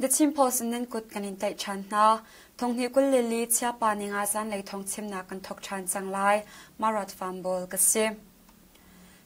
Chin Post in nan kut kan in tlaih ṭhan hna. Thonghnih 22 Chiapa ninga zanlei thawngchimnak kan thawk ṭhan cang lai. Marat Farm ka si.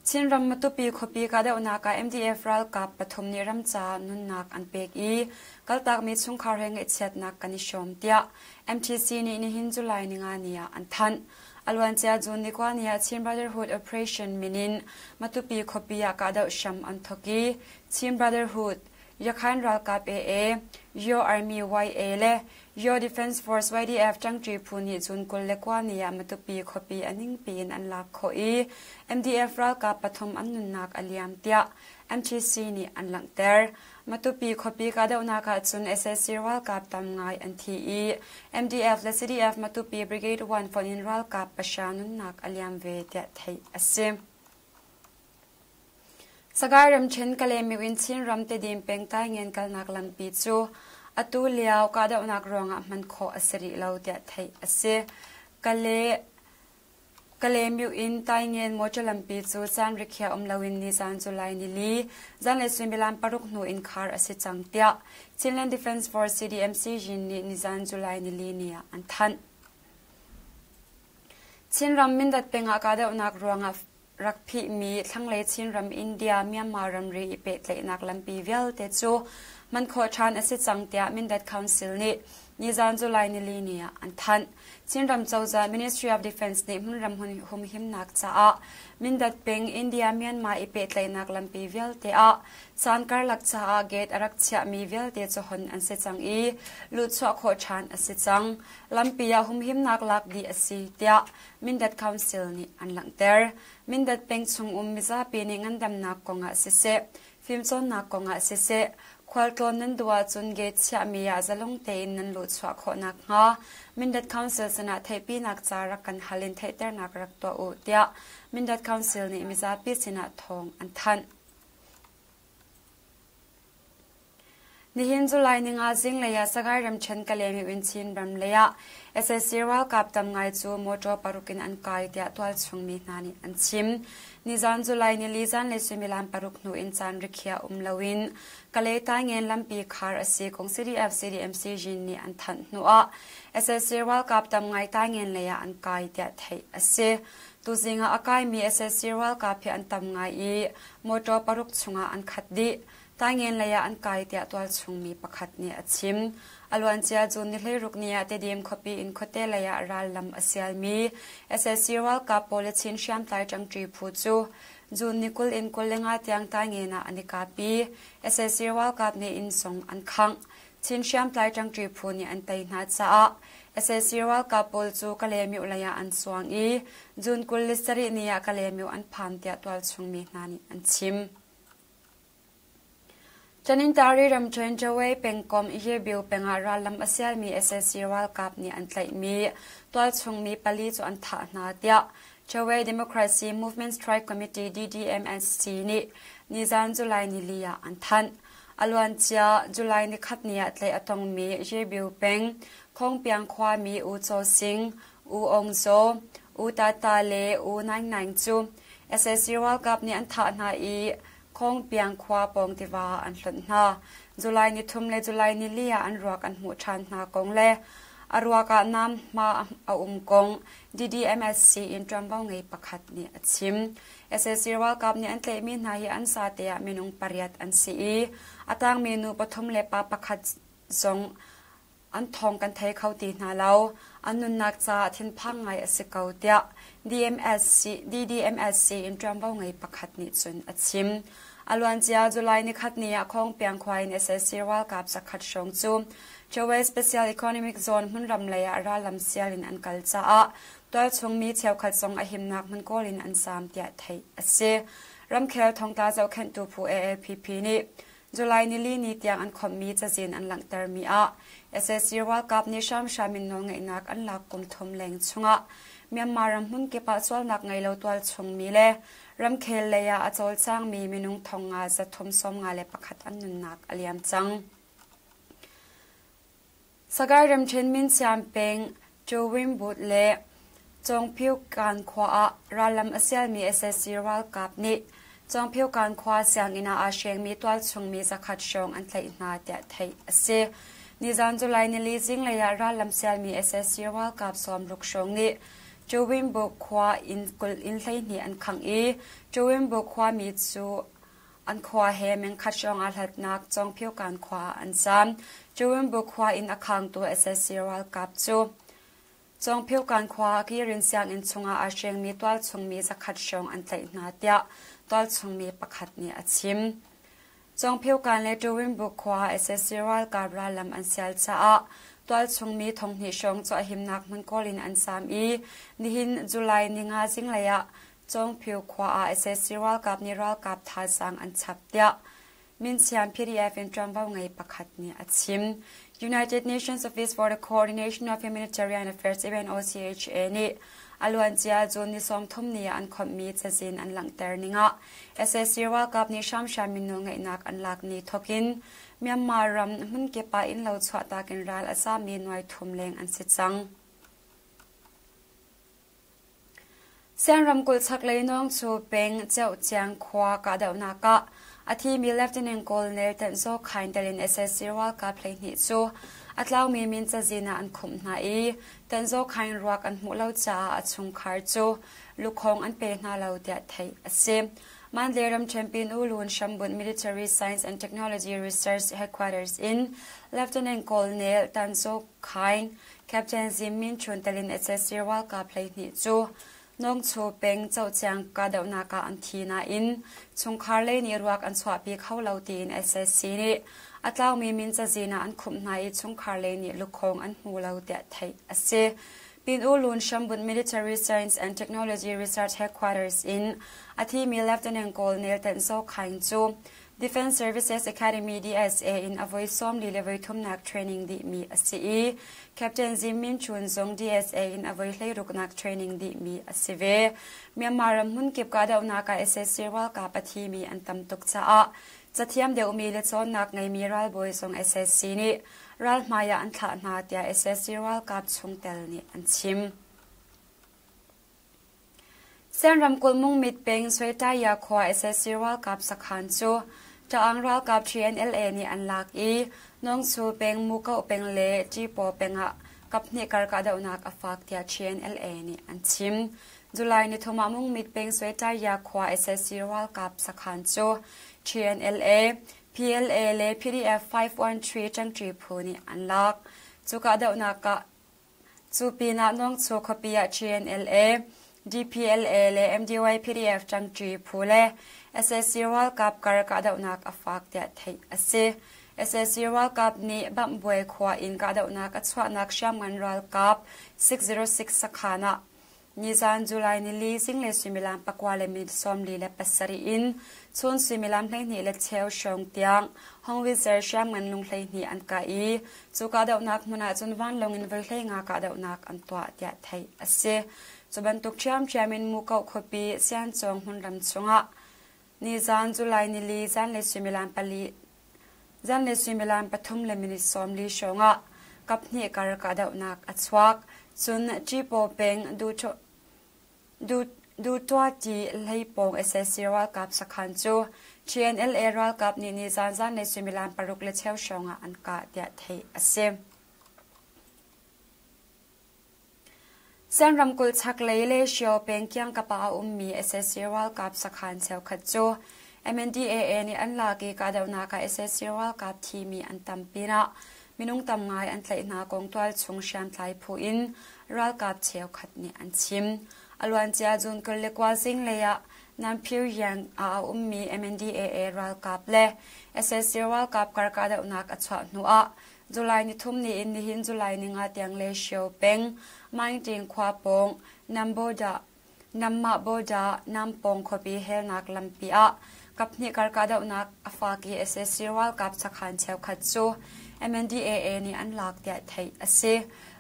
Chinram Matupi khuapi kahdohnak ah MDF ralkap pathum nih ramca nunnak an pek i kaltakmi chungkhar he ngaihchiatnak kan i hrawm tiah MTC nih nihin July ninga ni ah an thanh. A luancia June ni kua ni ah Chin Brotherhood Operation min in Matupi khuapi ah kahdoh hram an thawk i Chin Brotherhood, Yakhain ralkap AA, Yo Army YA le Yo Defense Force YDF ṭangṭi phu nih cun 22 ni ah Matupi khuapi a ningpi in an lak khawh i MDF ralkap pathum an nunnak a liam tiah MTC nih an langhter. Matupi khuapi kahdohnak ah cun sac ralkap tam ngai an thi i MDF le CDF Matupi Brigade 1 fonh in ralkap pahra nunnak a liam ve tiah theih a si. Sagaing ramṭhen Kalaymyo in Chinram Tedim peng Taingen kalnak lampi cu atu lio kahdohnak ruangah hman khawh a si rih lo tiah theih a si. Kalaymyo in Taingen mawṭaw lampi cu caan rikhiah um loin nizan July nili zanlei suimilam paruk hnu in khar a si cang tiah Chinland Defense Force CDMC Yin nih nizan July nili ni ah an thanh. Chinram Mindat peng ah kahdohnak ruangah rak phihmi thlanglei Chinram India Myanmar ramri i pehtlaihnak lampi vialte cu hman khawh ṭhan a si cang tiah Mindat Council nih nizan July nili ni ah an thanh. Chinram cozah Ministry of Defense nih hmunram humhimnak caah Mindat peng India Myanmar i pehtlaihnak lampi vialte ah caan karlak caah gate a rak chiahmi vialte cu hon an si cang i luhchuah khawh ṭhan a si cang. Lampi ah humhimnak lak dih a si tiah Mindat Council nih an langhter. Mindat peng chung um mizapi nih ngandamnak kongah siseh, fimcawnnak kongah siseh, khualtlawn nan duh ahcun gate chiahmi ah zalong tein nan luhchuah khawh nakhnga Mindat Council sinah theihpinak ca rak kan hal in theihternak rak tuah u tiah Mindat Council nih mizapi sinah thawng an thanh. Nihin July ninga zinglei ah Sagaing ramṭhen Kalaymyo in Chin ram lei ah sac ralkap tam ngai cu motor paruk in an kai tiah tualchung mi hna nih an chim. Nizan July nili zanlei suimilam paruk hnu in caan rikhiah um loin Kalay Taingen lampi khar a si kong CDF CDMC Jin nih an thanh hnu ah sac ralkap tam ngai Taingen lei ah an kai tiah theih a si. Tuzing ah a kaimi sac ralkap hi an tam ngai i motor paruk chungah an khat dih. Taingen lei ah an kai tiah tualchung mi pakhat nih a chim. A luancia June ni 16 ni ah Tedim khuapi in khuate lei ah ral lam a sialmi sac ralkap pawl le Chin hriamtlai ṭangṭi phu cu June ni 20 in 25 tiang Taingen ah an i kap i sac ralkap nih inn zong an khangh. Chin hriamtlai ṭangṭi phu nih an tei hna caah sac ralkap pawl cu Kalaymyo lei ah an cuang i June 27 ni ah Kalaymyo an phan tiah tualchung mi hna nih an chim. Tanintari ramṭhen Jawei pengkomh Yebyu peng ah rallam a sialmi sac ralkap nih an tlaihmi tualchung mi pali cu an thah hna tiah Jawei Democracy Movement Strike Committee DDMSC nih nizan July nili ah an thanh. A luancia July nikhat ni ah tlaih a tongmi Yebyu peng Khongpiang khuami U Chaw Sing, U Aung Zaw, U Tata le U Naing Naing cu sac ralkap nih an thah hna i Khawngpiang khua pawng tiva ah an hlonh hna. July ni thum le July ni li ah an ruak an hmuh ṭhan hna kong le a ruak ah nam hma a um kong DDMSC in ṭuanvo ngei pakhat nih a chim. Sac ralkap nih an tlaihmi hna hi an sate ah minung pariat an si i a tangmi nu pathum le pa pakhat zong an thawng kan thei kho ti hna lo. An nunnak caah thinphang ngai a si ko tiah DMSC, DDMSC in ṭuanvo ngei pakhat nih cun a chim. A luancia July nikhat ni ah Khawngpiang khua in sac ralkap zakhat hrawng cu Chawei Special Economic Zone hmunram lei ah rallam sial in an kal caah tualchung mi cheukhat zong a himnak hmun kawl in an zaam tiah theih a si. Ramkhel thongtla zohkhenhtu phu AAPP nih July nili ni tiang an khawmhmi cazin an langhtermi ah sac ralkap nih hramhram in nawlngeihnak an lak kum thum leng chungah Myanmar ram hmunkip ah sualnak ngei lo tualchungmi le ramkhel lei ah a cawlcangmi minung thong nga zathum 51 an nunnak a liam cang. Sagaing ramṭhen Minsiam peng Chowinbut le Cawngphiukan khua ah rallam a sialmi sac ralkap nih Cawngphiokan khua sianginn ah aa hrengmi tualchung mi zakhat hrawng an tlaih hna tiah theih a si. Nizan July nili zinglei ah rallam sialmi sac ralkap 60 hrawng nih Chawinbuk khua inn 20 in 12 an khangh i Chawinbuk khuami cu an khua he mengkhat hrawng aa hlatnak Cawngphiokan khua ah an zaam. Chawinbuk khua inn a khangtu sac ralkap cu Cawngphiokan khua Kirin sianginn chungah aa hrengmi tualchungmi zakhat hrawng an tlaih hna tiah tualchungmi pakhat nih a chim. Cawngphiokan le Tuwinbuk khua sac ralkap rallam an sial caah tualchungmi thonghnih hrawng cu a himnak hmun kawl in an zaam i nihin July ninga zinglei ah Cawngphio khua ah sac ralkap nih ralkap thazaang an chap tiah Minsian PDF in ṭuanvo ngei pakhat nih a chim. United Nations Office for the Coordination of Humanitarian Affairs UNOCHA nih a luancia June ni 30 ni ah an khawmhmi cazin an langhter ning ah sac ralkap nih hramhram in nawlngeihnak an lak ni thawkin Myanmar ram hmunkip ah innlo chuahtak in ral a zami nuai thum leng an si cang. Sian ramkulh chaklei Nawngchu peng Ceuhciang khua kahdohnak ah a thimi Lieutenant Colonel Tan Zaw Khain tel in sac ralkap 12 cu a tlaumi min cazin ah an khumh hna i Tan Zaw Khain ruak an hmuh lo caah a chungkhar cu lukhawng an pe hna lo tiah theih a si. Mandalay ram champion U Lun hrambunh Military Science and Technology Research Headquarters in Lieutenant Colonel Tan Zaw Khain Captain Zim Min Chun tel in sac ralkap 12 cu Nawngchu peng Cohciang kahdohnak ah an thi nain chungkhar lei nih ruak an chuahpi kho lo tiin sac nih a tlaumi min cazin ah an khumh hna i chungkhar lei nih lukhawng an hmu lo tiah theih a si. Pin U Lun hrambunh Military Science and Technology Research Headquarters in a thimi Lieutenant Colonel Tan Zaw Khaing cu Defence Services Academy DSA in a voi 43 le voi thumnak training dihmi a si i Captain Zim Min Chun zong DSA in a voi hleiruknak training dihmi a si ve. Myanmar ram hmunkip kahdohnak ah sac ralkap a thimi an tam tuk caah cathiam deuhmi le cawnnak ngeimi ralbawi zong sac nih ralhmai ah an thlah hna tiah sac ralkap chungtel nih an chim. Sian ramkulh Mungmit peng Swetaya khua sac ralkap sakhan cu Ta'ang ralkap TNLA nih an lak i Nawngchu peng Mukoh peng le Ṭipaw peng ah kaphnih kar kahdohnak a fak tiah TNLA nih an chim. July nithum ah Mungmit peng Swetaya khua sac ralkap sakhan cu TNLA, PLA le PDF 513 ṭangṭi phu nih an lak. Cu kahdohnak ah Cu pinah Nawngchu khuapi ah TNLA, DPLA le MDY-PDF ṭangṭi phu le sac ralkap kar kahdohnak a fak tiah theih a si. Sac ralkap nih Bamhbuai khua in kahdohnak a chuahnak hriamngan ralkap 606 sakhan ah Nizan July nili zinglei suimilam pakua le minute 47 in chun suimilam 12 le cheu hrawng tiang Hongwitzer hriamngan lung 12 an kah i cu kahdohnak hmun ah cun vanlawng in voi 15 kahdohnak an tuah tiah theih a si. Cu bantuk ṭhiamṭhiam in Mukoh khuapi Siancawng hmunram chungah nizan July nili zanlei suimilam pali zanlei suimilam pathum le minute 40 hrawng ah kaphnih kar kahdohnak a chuak. Cun Ṭipaw peng Dutuati hleipawng sac ralkap sakhan cu TNLA ralkap nih nizan zanlei suimilam paruk le cheu hrawng ah an kah tiah theih a si. Shan ramkulh chaklei le Shio peng kiangkap ah a ummi sac ralkap sakhan cheukhat cu MNDAA nih an lak i kahdohnak ah sac ralkap thimi an tam pinah minung tam ngai an tlaih hna kong tualchung hriamtlai phu in ralkap cheukhat nih an chim. A luancia June 29 zinglei ah Nanphiryang ah a ummi MNDAA ralkap le sac ralkap kar kahdohnak a chuah hnu ah July nithum ni in nihin July ninga tiang le Shio peng Maingṭing khua pawng Namboda Nammah Boda Nampawng khuapi helnak lampi ah kaphnih kar kahdohnak a fak i sac ralkap sakhan cheukhat cu MNDAA nih an lak tiah theih a si.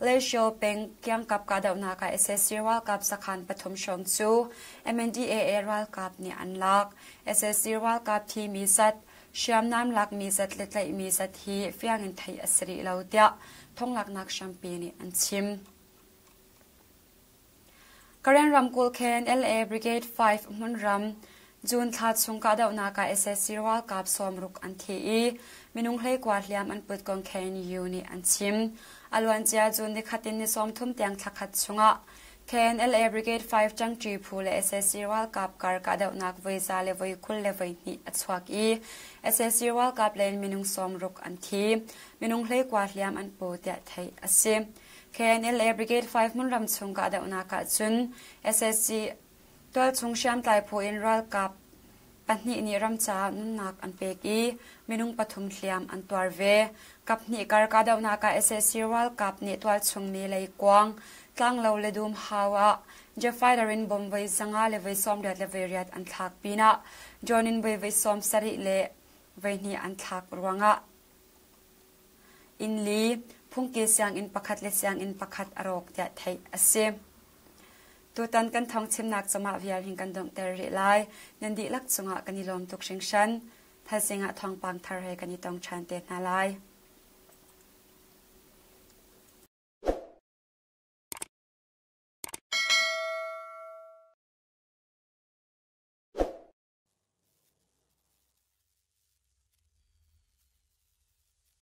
Leishio peng kiangkap kahdohnak ah sac ralkap sakhan pathum hrawng cu MNDAA ralkap nih an lak. Sac ralkap thimi zat Hriamnam lakmi zat le tlaihmi zat hi fiang in theih a si rih lo tiah thonglaknak hrampi nih an chim. Karen ramkulh KNLA Brigade 5 hmunram June thla chung kahdohnak ah sac ralkap 60 an thi i minung 19 hliam an put kong KNU nih an chim. A luancia June nikhat in ni 30 tiang thla khat chungah KNLA Brigade 5 ṭangṭi phu le sac ralkap kar kahdohnak voi za le voi 22 a chuak i sac ralkap len minung 60 an thi. Minung 19 hliam an pu tiah theih a si. KNLA Brigade 5 hmunram chung kahdohnak ah cun sac Tualchung hriamtlai phu in ralkap pahnih nih ram caah nunnak an pek i minung pathum hliam an tuar ve. Kaphnih kar kahdohnak ah sac ralkap nih tualchung mi leikuang, tlanglo le dum hau ah jet fighter in bomb voi 500 le voi 88 an thlak pinah drone in voi 70 le voi hnih an thlak ruangah Innli, phungki sianginn pakhat le sianginn pakhat a rawk tiah theih a si. Tutan kan thawngchimnak cawmah vial hin kan donghter rih lai. Nan dihlak cungah kan i lawm tuk hringhran. Thaizing ah thawngpang thar he kan i tong ṭhan te hna lai.